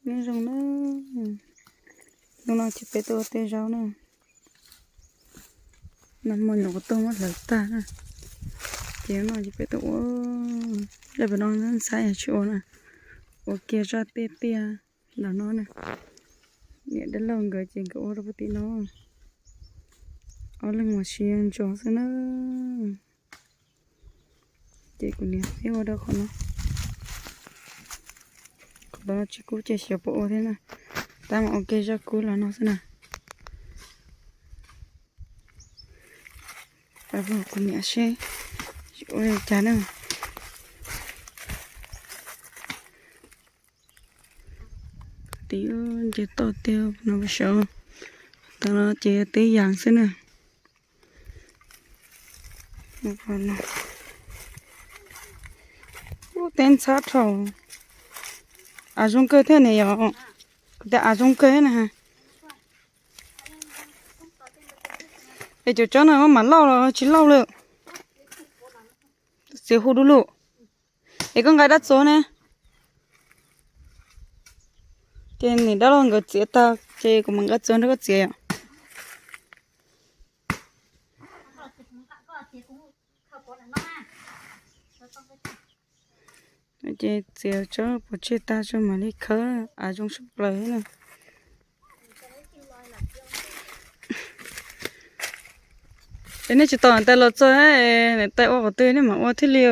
Nyob zoo na, hnub no ces peb tuaj ua tej zaub na. Nag hmo nyuam qhuav tuaj muab hlawv tag na, ces hnub no ces peb tuaj ua. Lawv pem no ntxhab yog tsis ua na, ua kiag zaj tiaj tiaj ntawm no na. Niam dab laug nkawd ces nkawd ua rau puag tim no, ob leeg mas siv ntsos xwb na. Ces kuv niam peb ua rau qhov no, qhov no tsis kub ces xyov puas ua thiab na. Tab mas ua kiag zaj kub los no xwb na. Kuv niam seb ua li cas na. Tim nce toj tiag no, sawv tau no ces twb yas xwb na. Ub, teb ntxhab dhau. Av zoo kawg thiab ne yom. Kuv tias av zoo kawg thiab na. Es cov tsob no mam lauj los tsis lauj lawm? Txiav hu du lug. Es koj nqa dab txuas ne? Ces niam dab laug nkawd txiav tag ces kuv mam nqa txuas nrog koj txiav yom. Ces txiav tsob pov tseg tag tso mam li khawb, av zoo sab plaws na. Es nej tsis tos niam tais los txog, niam tais ua qhov twg nej mam ua thiaj li.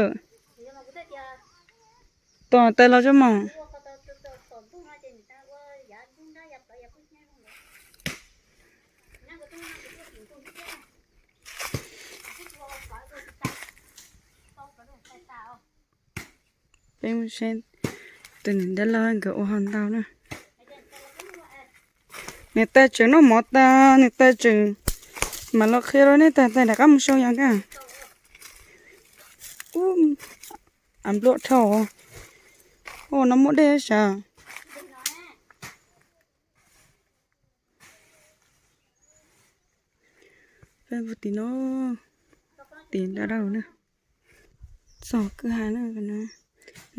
Tos niam tais los tso mog. Peb mus saib tus niam dab laug nkawd ua hau ntau na. Niam tais tseem noj mov tas, niam tais tseem mam los qhia rau nej tag, tais rov qab mus sau yas ntag. Ub, av npluam dhau. Ua no muaj dej sav. Peb mus tim no, tim nrad dab laug na. Txog kwj ha na,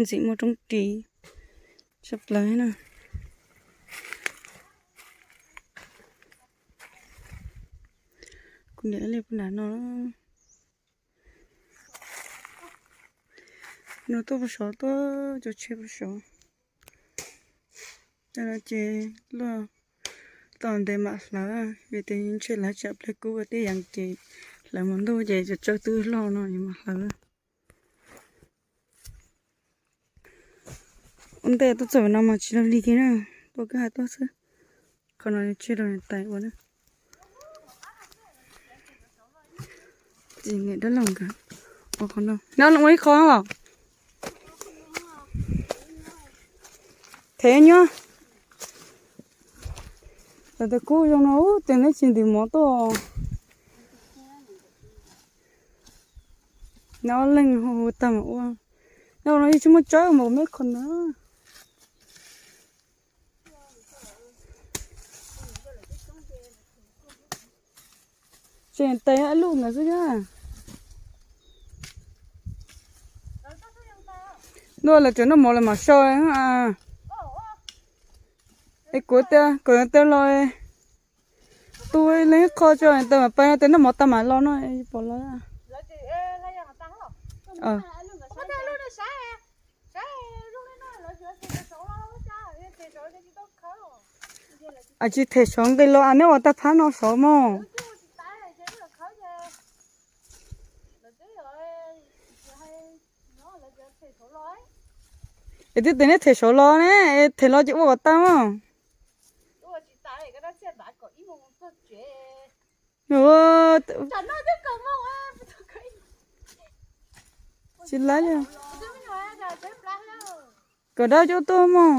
ntxim muaj roob ris tshaj plaws na. Kuv niam li puag nram no. No tuaj puag saud, tuaj cov tsheb puag saud. Ces luaj tau ntev mam hlawv, vim tias ntshe lawv tsam pliag kub ua tej yam ces hlawv mus ntuj ces cov tsawb twb loj no es mam hlawv. Ua ntej tuaj txog no mas tsis laug li kiag na, tuaj kwj ha tuaj xwb. Qhov no tseg rau niam tais ua na. Niam dab laug nkawd ua qhov no, neb ua ib qho los? Them nyob. Tam tes kub zoo no ub, ces neb tsis ntim mov tuaj. Neb ob leeg hu tag mam ua. Neb ua no yeej tsis muaj tsawb mas ua me qhov na. Tseem tais ib lub ntawd xwb na. Ntuj, lawv tseem noj mov lawv mam sau. Es kuv tias kom nws tawm los, tu ib leeg ib qho tso, tawm mam pais no, tias noj mov tag mam los no, pom los. Tsis them saud nqis los, neb ua tag phab no saud mog. Es twb tias neb them saud los ne, them los ces ua kom tag mog. Tsis laib li. Kom dab cuab tuaj mog.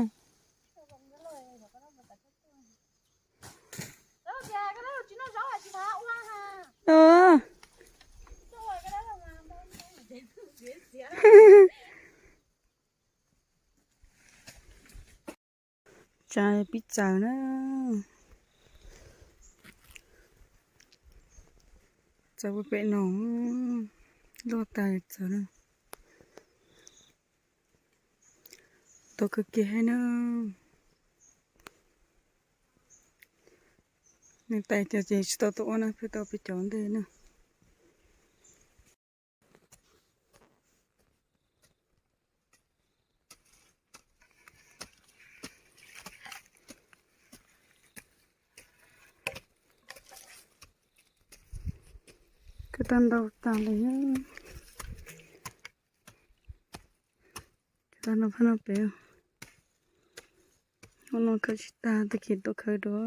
Tsa pib txawv na. Txawv puag pem no, luaj tas txawv na. Tau kawg kiag thiab na. Nws tais cov ces tsis tau tuaj ua na, pheej tau peb cov ntej na. Khawb tag ntau tag li. Tag no phab no pem. Hauv no khawb tsis tag, tag kis tuaj khawb dua.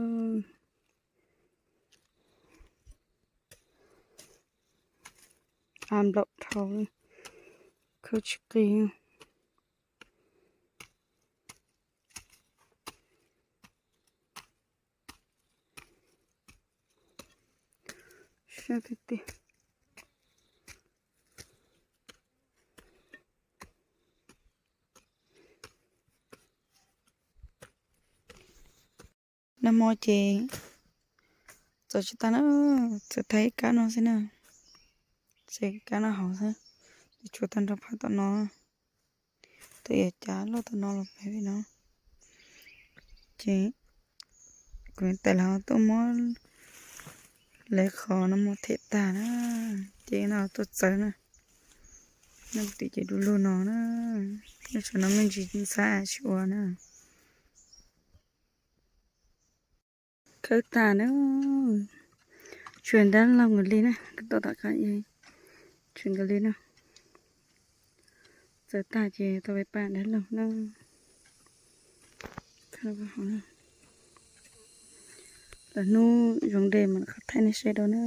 Av nplaum dhau, khawb tsis qig. Siab tiag tiag. Nag hmo ces txaus tsis tag na, txawm tag ib kab no xwb na, txawm ib kab no hauv xwb, tshuav tag nrho phab tom no, twb yuav cav loj tom no los pem no. Ces kuv niam tais lawv tuaj muab lawv qhov no mus them tag na, ces no tuaj txawv na. Nyob tim ces du lug no na, nyob saum no me ntsis ntxhab tsis ua na. Khawb tag na, tshuav dab laug nkaus li na, kuv tau tom qab tshuav nkaus li na. Txawv tag ces tau peb pab dab laug na. Lwm hnub zoo dej mas qhov thaij nej saib dua na.